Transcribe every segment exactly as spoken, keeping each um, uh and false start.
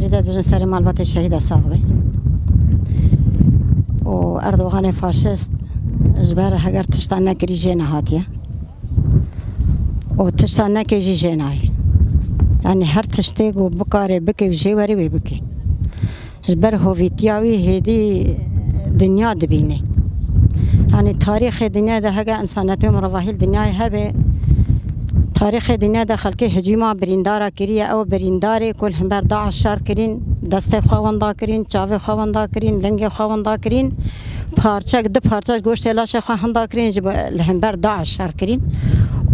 Jê de dibêjin serê malbatê şehîda sax be. Û Erdoganê faşist ji ber heger tişta nekirî jê nehatiye. Û tişta neke jî jê nayê. Yanî her tiştê ku bikarê bike û jê were wê bike. Ji ber hovîtiya wî hêdî dinya dibîne. Yanî tarîxê dinya de heke însanetî û mirovahî li dinyayê hebe, tarîxê dinya de xelkê hicûma birîndara kiriye. Ew birîndarê ku li hember DAIŞ şer kirîn, destê xwe winda kirîn, çavê xwe winda kirîn, lingê xwe winda kirîn, parçek, du parçe ji goştê laşê xwe hinda kirîn, ji bo, li hember DAIŞ şer kirîn.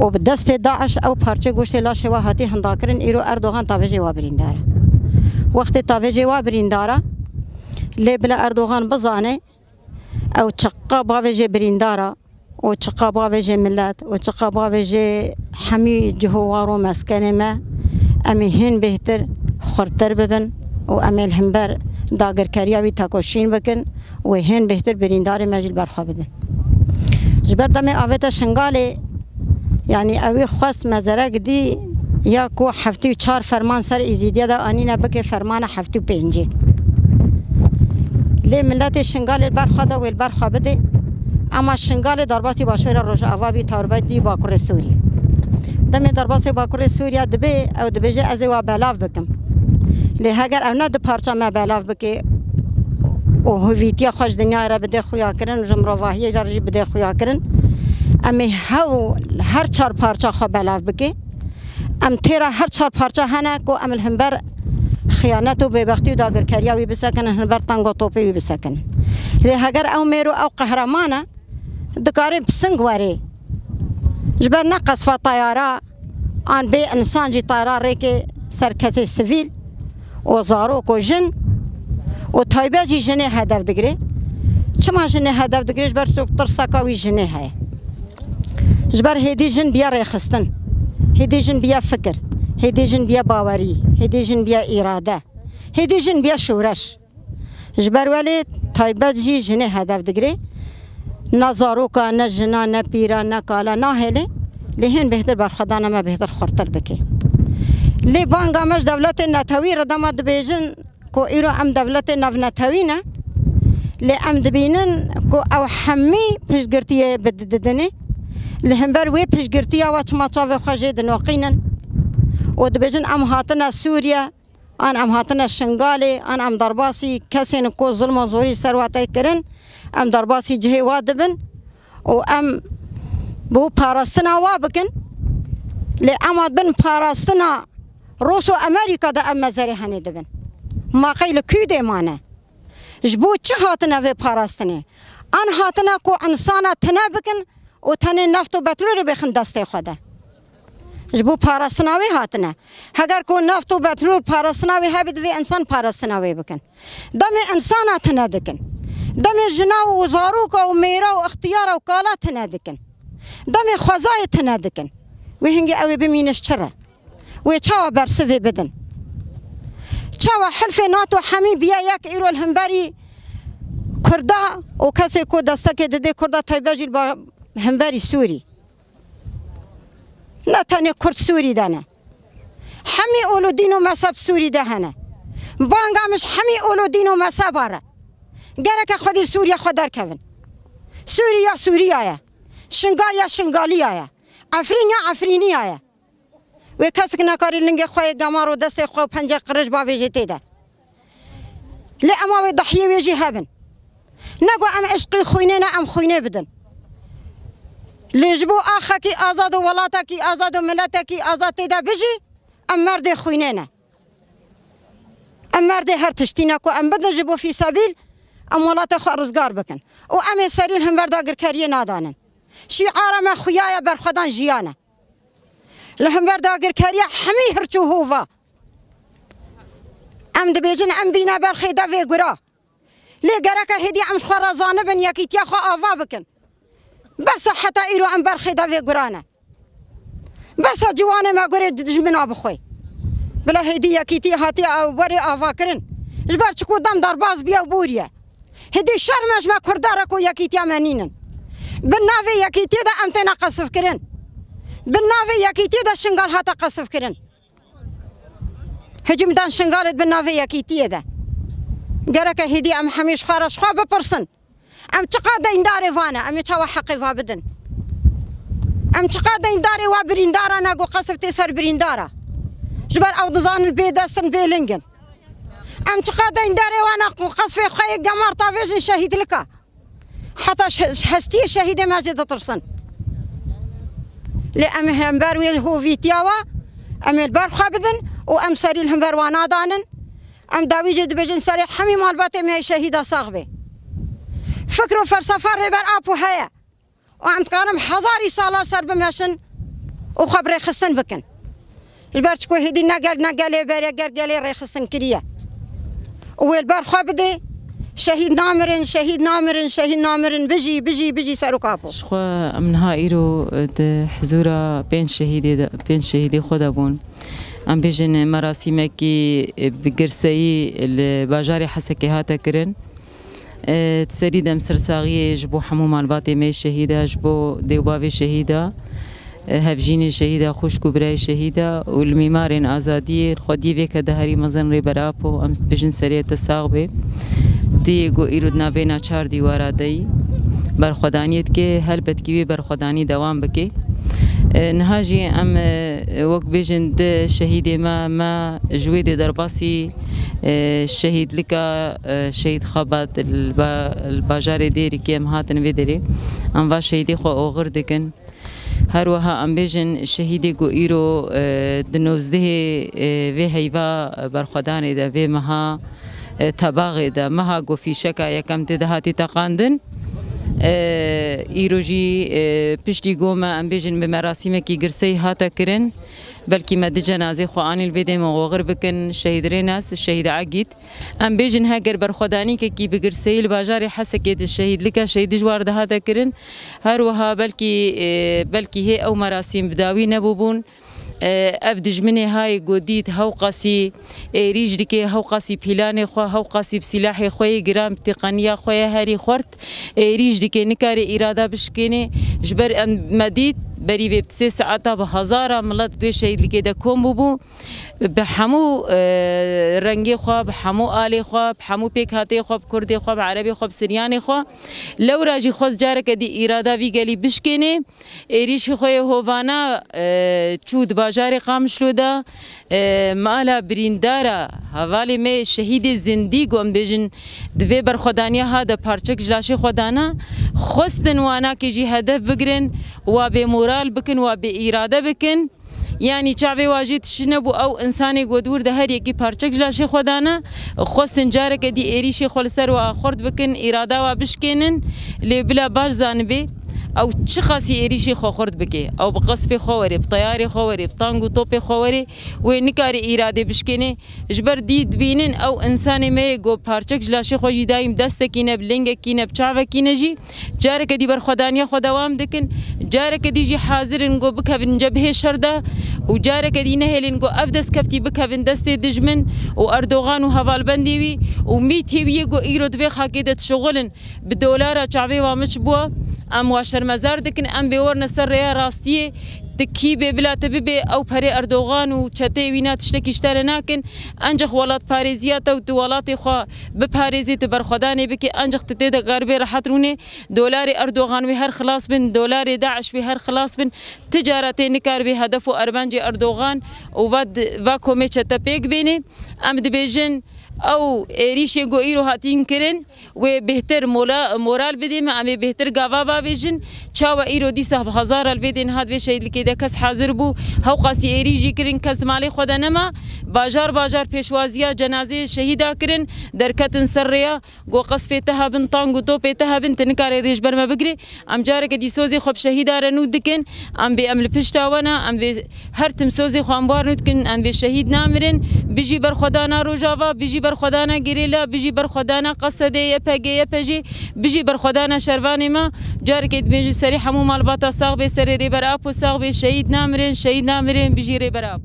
Û bi destê DAIŞ ew parçe goştê laşê we hatî hinda kirin, îro Erdogan tavêjê we birîndar e. Wextê tavêjê we birîndar e, lê bila Erdogan bizane, ew çiqa bavêjê birîndar e, û çiqa bavêjê milet, û çiqa bavêjê hemî cih û war û meskenê me, em ê hên bêhtir xurtir bibin û em ê li hember dagirkeriya wî tekoşîn bikin û hên bêhtir birîndarê me jî li ber xwe bidin. Ji ber demê avête Şingalê, yanî ew ê xwest mezerek dî ya ku heftê û çar ferman ser Êzîdiya de anîne bike fermana heftê û pêncê. Lê miletê Şingalê li ber xwe de wê li ber xwe bidê. Ema Şingalê derbasî başûra Rojava bî, taybetî Bakurê Sûriyê. Demê derbasê Bakurê Sûriye dibe, ew dibêje, ez ê wa belav bikim. Lê heger ew ne du parça me belav bike û hovîtiya xwe ji dinyayê re bide xuya kirin, ji mirovahiyê re jî bide xuya kirin, em ê hew her çar parça xwe belav bike. Em têra her çar parça hene ku em li hember xiyanet û bêbextî û dagirkeriya wî bisekinin, li hember teng û topê wî bisekinin. Lê heger ew mêr û ew qehreman e, dikare bi sing were. Ji ber ne qesfa tayara an bê însan jî tayara rêkê ser kesê sivîl û zarok û jin û taybet jî jinê hedef digire. Çima jinê hedef digire? Ji ber ku tirseka wî jinê heye. Ji ber hêdî jin biya rêxistin, hêdî jin biya fikir, hêdî jin biya bawerî, hêdî jin biya îrade, hêdî jin biya şoreş. Ji ber welê taybet jî jinê hedef digire. Ne zaroka, ne jina, ne pîra, ne kala nahêle. Lê hên bêhtir berxwedana me bêhtir xurtir dike. Lê banga me ji dewletên netewî re dema dibêjin, ku îro em dewletê navnetewî ne, lê em dibînin ku ew hemî piştgirtiyê bi di-, didinê. Li hember wê piştgirtiya we çima çavê xwe jê dinoqînin û dibêjin, em hatine Sûriye, an em hatine Şingalê, an em derbasî kesên ku zilm û zorî ser we tê kirin, em derbasî cihê we dibin û em bi parastina we bikin. Lê em dibin parastina Rûs û Amerîka de ev mezerê henê dibin. Ma qey li kû dê mane? Ji bo çi hatine vê parastinê? An hatine ku însana tine bikin û tenê neft û petrolê bêxin destê xwe de. Ji bo parastina wê hatine. Heger ku neft û petrol parastina wê hebe, divê însan parastina wê bikin. Demê însana tine dikin. Demê jina û zaroka û mêra û ixtiyara û kala tine dikin. Demê xwezayê tine dikin. Wê hingê ew ê bimîne ji çi re? Wê çawa bersivê bidin? Çawa hilfê NATO hemî biya yek îro li hemberî Kurda û kesê ku destekê didê Kurda taybet jî li ba-, hemberî Sûrî? Ne tenê Kurd Sûrî de ne. Hemî ol û dîn û mezheb Sûrî de hene. Banga min ji hemî ol û dîn û mezheba re. Gereke xwedî li Sûriye xwe derkevin. Sûrî ya Sûriya ye. Şingal ya Şingaliya ye. Efrîn ya Efrîniya ye. Wê kesik nekarî lingê xwe yê gemar û destê xwe û pencê qirêj bavêjê tê de. Lê ema wê dahiyê wê jî hebin. Ne ku em eşqî xwînê ne, em xwînê bidin. Lê ji bo axekî azad û welatekî azad û miletekî azad tê de bijî, em merdê xwînê ne. Em merdê her tiştî ne ku em bidin ji bo fîsebîl, em welata xwe rizgar bikin. Û em ê serî li hember dagirkeriyê nadanin. Şîara me xuya ye, berxwedan jiyan e. Li hember dagirkeriya hemî hirç û hova. Em dibêjin, em bîne berxê devê gura. Lê gereke hêdî em ji xwe re zanibin, yekîtiya xwe ava bikin. Bes e, heta îro em berxê devê gura ne. Bes e, ciwanê me gurê dijmina bixwe. Bila hêdî yekîtî hatiye ew werê avakirin. Ji ber çiku dem derbas biye û bûriye. Hêdî şerm e ji me Kurda re ku yekîtiya me nînin. Bi navê yekîtiyê de em têne qesifkirin. Bi navê yekîtiyê de Şingal hate qesifkirin. Hicim dan Şingalê di bin navê yekîtiyê de. Gereke hêdî em hemî ji xwe re ji xwe bipirsin. Em çiqa deyndarê van e, em ê çawa heqê va bidin? Em çiqa deyndarê wa birîndara ne ku qesf tê ser birîndara? Ji ber ew dizanin bêdest in, bêling in. Em çiqa deyndarê wan e ku qesfê xwe yê gemar tavêjin şehîdlika? Heta ş-, hestiyê şehîdê me jê ditirsin. Lê em ê hember wê hovîtiya wa, em ê li ber xwe bidin û em serî li hember wan nadanin. Em dawî jê dibêjin serê hemî malbatê me yê şehîda sax bê. Fikr û felsefa Rêber Apo heye. Û em dikarin hezarî sala ser bimeşin û xwe bi rêxistin bikin. Ji ber çi ku hêdî ne gel, ne gelê berê, ger gelê rêxistin kiriye. Û wê li ber xwe bidê, şehîd namirin, şehîd namirin, şehîd namirin, bijî, bijî, bijî Serok Apo. Ji xwe em niha îro di hizûra pênc şehîdê de, pênc şehîdê xwe de bûn. Em bêjin merasîmekî bi girseyî li bajarê Hesekê hate kirin. E, di serî de em sersaxiyê ji bo hemû malbatê me yê şehîda, ji bo dê û bavê şehîda, e, hevjînê şehîda, xwişk û birayê şehîda û li mîmarên azadiyê, li xwediyê vê ke de herî mezin Rêber Apo, em dibêjin serê te sax bê. Dê ku îro di navê na çar dîwara de yî berxwedaniyê dike, helbetkî wê berxwedanî dewam bike. E, niha jî em, e, wek bêjin di şehîdê me, me ji wê dê derbasî, e, şehîdlika, e, Şehîd Xebat li ba-, li bajarê Dêrikê em hatin vê derê. Em va şehîdê xwe oxir dikin. Her wiha em bêjin şehîdê ku îro, e, di nozdehê, e, vê heyva berxwedanê de, vê meha, e, tebaxê de, meha ku fîşeka yekem tê de hatî teqandin. E, îro jî, e, piştî ku me, em bêjin, bi merasîmekî girseyî hate kirin. Belkî me di cenazê xwe anî li vê dê me oxir bikin, şehîd Rênas, şehîd Egîd. Em bêjin heger berxwedanîkekî bi girseyî li bajarê Hesekê di şehîdlika şehîd Dijwar de hate kirin, her wiha belkî, e, belkî hê ew merasîm bi dawî nebûbûn. E, ev dijminê hayê ku dît hewqasî êrîş dike, hewqasî pîlanê xwe, hewqasî bi sîlahê xwe yê giran, bi têqeniya xwe ye herî xurt êrîş dike, nikare îrada bişkêne. Ji ber em, me dît, berî vê bi sê saeta bi hezara milet di wê şehîdlikê de kom bûbû. Bi hemû, e, rengê xwe, bi hemû alê xwe, bi hemû pêkhateyê xwe, bi kurdê xwe, bi erebê xwe, bi siryanê xwe. Lewra jî xwest careke dî îrada vî gelî bişkêne. Êrîşî xwe yê hovana, e, çû di bajarê Qamişlo de, e, mala birîndara hevalê me yê şehîdê zindî, ku em bêjin di vê berxwedaniya ha de parçek ji laşê xwe dana, xwestin wanakê jî hedef bigirin, wa bê moral bikin, wa bê îrade bikin. Yanî çavê wa jî tişt nebû, ew însanê ku di wir de her yekî parçek ji laşê xwe dane, xwestin careke dî êrîşê xwe li ser wa xurt bikin, îrada wa bişkênin, lê bila baş zanibê, ew çiqasî êrîşê xwe xurt bike, ew bi qesfê xwe were, bi teyarê xwe were, bi tang û topê xwe were, wê nikare îradê bişkêne. Ji ber dî dibînin ew însanê me yê ku parçek ji laşê xwe jî dayîm destekî ne, bi lingekî ne, bi çavekî ne jî, careke dî berxwedaniya xwe dewam dikin, careke dî jî hazir in ku bikevin cebhê şer de û careke dî nehêlin ku ev destkeftî bikevin destê dijmin û Erdogan û hevalbendê wî û mîtê wî yê ku îro di vê xakê de dişuxulin, bi dolara çavê wa miç bû. Em wa şermezar dikin, em bê werine ser rêya rastiyê. Tu kî bê bila te bibê, ew perê Erdogan û çeteyê wî na tiştekî ji te re nakin. Encex welatparêziya te û tu welatê xwe biparêzî, tu berxwedanê bikî, encex tu tê de karibê rehet rûnê. Dolarê Erdogan wê her xilas bin, dolarê DAIŞ wê her xilas bin. Ti cara tê nikaribê hedef û erbencê Erdogan û va di-, va komê çete pêk bênê. Em dibêjin, ew êrîşê ku îro hatîn kirin, wê bêhtir mola-, moral bidê me, em ê bêhtir gava bavêjin. Çawa îro dîsa bi hezara li vê dê niha di vê şehîdlikê de kes hazir bû, hewqasî êrîş jî kirin, kes di malê xwe de nema. Bajar bajar pêşwaziya cenazeyê şehîda kirin, derketin ser rêya, ku qesfê te hebin, tang û topê te hebin, tu nikarê rê ji ber me bigirê. Em careke dî sozê xwe bi şehîda re nû dikin. Em bê em li pişta we ne, em bê her tim sozê xwe em bar nû dikin, em bê şehîd namirin. Bijî berxwedana Rojava, bijî berxwedana Gerîla, bijî berxwedana Q S D, Y P G, Y P J, bijî berxwedana şervanê me. Carekê dibêjin serê hemû malbata sax bê, serê Rêber Apo sax bê, şehîd namirin, şehîd namirin, bijî Rêber Apo.